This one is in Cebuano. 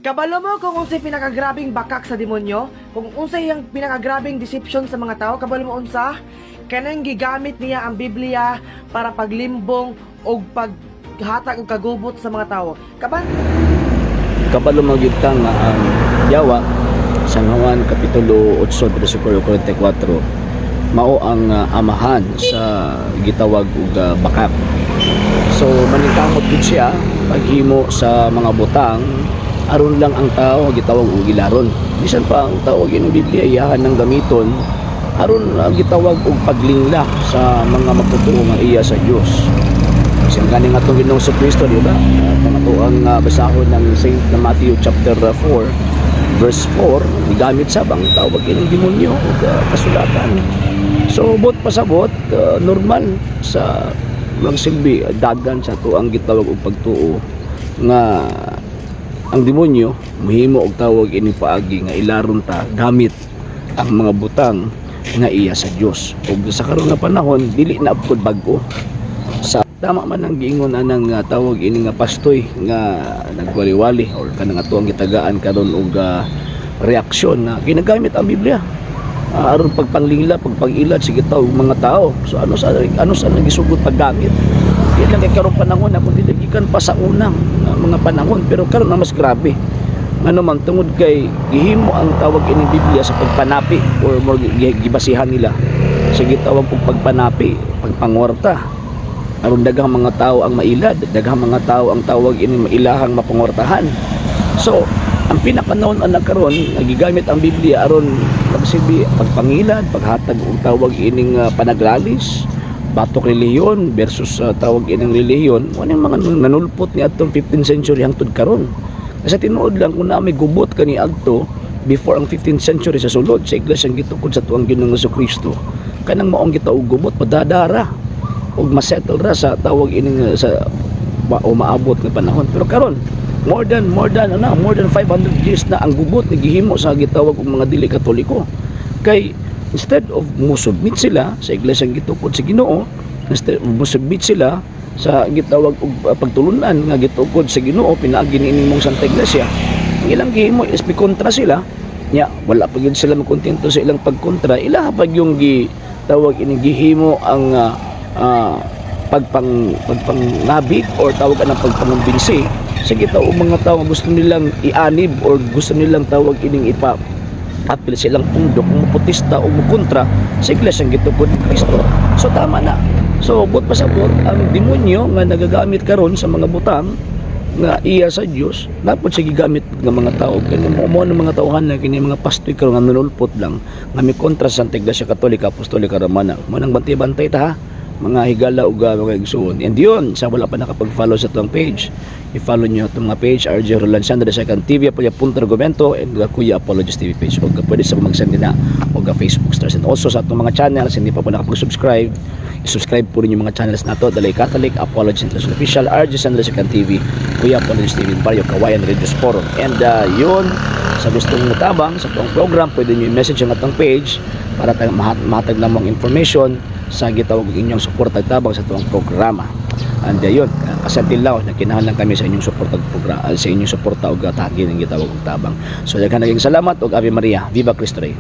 Kabalo mo kung unsay pinakagrabing bakak sa demonyo? Kung unsay ang pinakagrabing deception sa mga tao, kabalo mo unsa? Kanang gigamit niya ang Biblia para paglimbong o paghatag og kagubot sa mga tao. Kaban Kabalo mo gyud ka nga ang yawa sa Juan Kapitulo 8 versikulo 44 mao ang amahan sa gitawag og bakak. So maningkamot gid siya paghimo sa mga butang aron lang ang tao gitawag og gilaron. Bisan pa ang tawag ng Biblia iyahan ng gamiton aron gitawag og paglingla sa mga magtotoo nga iya sa Dios. Kasi ang ganing atong Ginoong Kristo, di ba? At ang ato ang basahon ng Saint na Matthew chapter 4 verse 4, gigamit sa bang tawag ining demonyo ug kasulatan. So buot pasabot, normal sa magsilbi dagan sa ato ang gitawag og pagtuo nga ang demonyo mohimo og tawag ining paagi nga ilaron ta gamit ang mga butang nga iya sa Dios. Ug sa karon nga panahon dili na pud bag-o. Sa tama man ang giingon anang tawag ini nga pastoy nga nagwali-wali or kanang ato ang gitagaan karon og reaksyon na ginagamit ang Biblia aron pagpanglingla, pagpag-ilad sa gitawag mga tao. So ano sa nagisugot paggamit? Di lang kay karong panahon na kundi gikan pa sa unang mga panahon, pero karon na mas grabe. Ngano man, tungod kay gihimo ang tawag ining Biblia sa pagpanapi or more gibasihan nila sa gitawag og pagpanapi, pagpangwarta, aron daghang mga tao ang mailad, daghang mga tao ang tawag ining mailahang mapangwartahan. So ang pinaka-known ang nagkaroon nagigamit ang Biblia aron pagsilbi pagpangilad, paghatag og tawag ining panagralis, batok relihiyon versus tawag ining relihiyon mo ning mga nanulpot ni atong 15th century hangtod karon. Kasi tinuod lang, kung naa may gubot kani adto before ang 15th century sa sulod sa iglesia gitukod sa tuang Ginoong Kristo, kanang maong gitawag gubot padadara ug masettle ra sa tawag ining sa o maabot nga panahon. Pero karon more than ano, more than 500 years na ang gubot ni gihimo sa gitawag og mga dili Katoliko, kay instead of musubmit sila sa iglesia gitukod sa Ginoo, instead of musubmit sila sa gitawag og pagtulunan nga gitukod sa Ginoo pinaagi niining mong Santa Iglesia, ang ilang gihimo is mikontra sila. Nya wala pa gyud sila makontento sa ilang pagkontra, ila pa yung gitawag ining gihimo ang pagpangabig or tawag anang pagpangumbinsi sa gitawag mga tao nga gusto nilang ianib or gusto nilang tawag ining ipa apil silang pundok kung mopotesta o mukontra sa iglesia gitukod ni Kristo. So tama na. So buot pasabot, ang demonyo nga nagagamit karon sa mga butang nga iya sa Dios, dapat siya gigamit nga mga tao kani mo mo ng mga tawhan na kini mga pastoy karon nga nanulpot lang nga mi kontra sa Santa Iglesia Katolika Apostolika Romana. Mo nang bantay-bantay ta ha, mga higala ug mga igsuon. And yun, sa wala pa nakapag-follow sa atong page, i-follow nyo itong mga page, RJ Roland Sandra Second TV, Kuya Punto Argumento, and Kuya Apologist TV page. O pwede sa mag-send na o Facebook stars. And also sa atong mga channels, hindi pa po nakapag-subscribe, i-subscribe po rin yung mga channels nato, Dalay Catholic, Apologist International Official, RJ Sandra Second TV, Kuya Apologist TV, Barrio Kawayan Religious Forum. And yun, sa gustong mutabang sa atong program, pwede nyo i-message ang atong page para tayo mahatag namong information sa gitawag inyong suporta at tabang sa atong programa. And yun, kasi until now, nagkinahanglan kami sa inyong suporta ug programa, sa inyong suporta ug tagi ng gitawag og tabang. So daghan naging salamat ug Ave Maria. Viva Cristo Rey.